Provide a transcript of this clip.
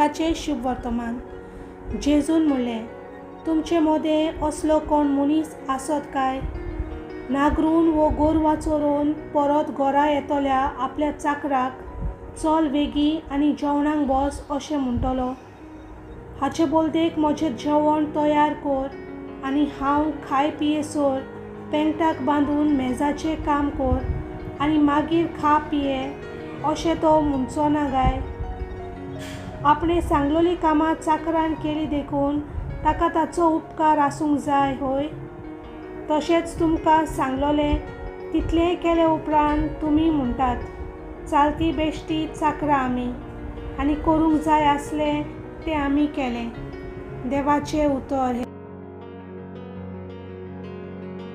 लुकाचें शुभवर्तमान. जेजून म्हणलें, तुमचे मदें असलो कोण मनीस आसत काय, नागरून वो गोरवां चरोवन परत घरा येतल्या आपल्या चाकराक चल वेगीं आनी जेवणाक बस अशें म्हणटलो? हाचे बोलदेक म्हजें जेवण तयार कर आनी हांव खाय पियेसर पेंगटाक बांदून मेजाचें काम कर आनी मागीर खा पिये अशें तो म्हणचो ना काय? आपणें सांगलोलीं कामां चाकरान केलीं देखून ताका ताचो उपकार आसूंक जाय हय? तशेंच तुमकां सांगलोलें तितलेंय केले उपरांत तुमी म्हणटात, चालती बेश्टी चाकरां आमी आनी करूंक जाय आसलें तें आमी केलें. देवाचें उतर.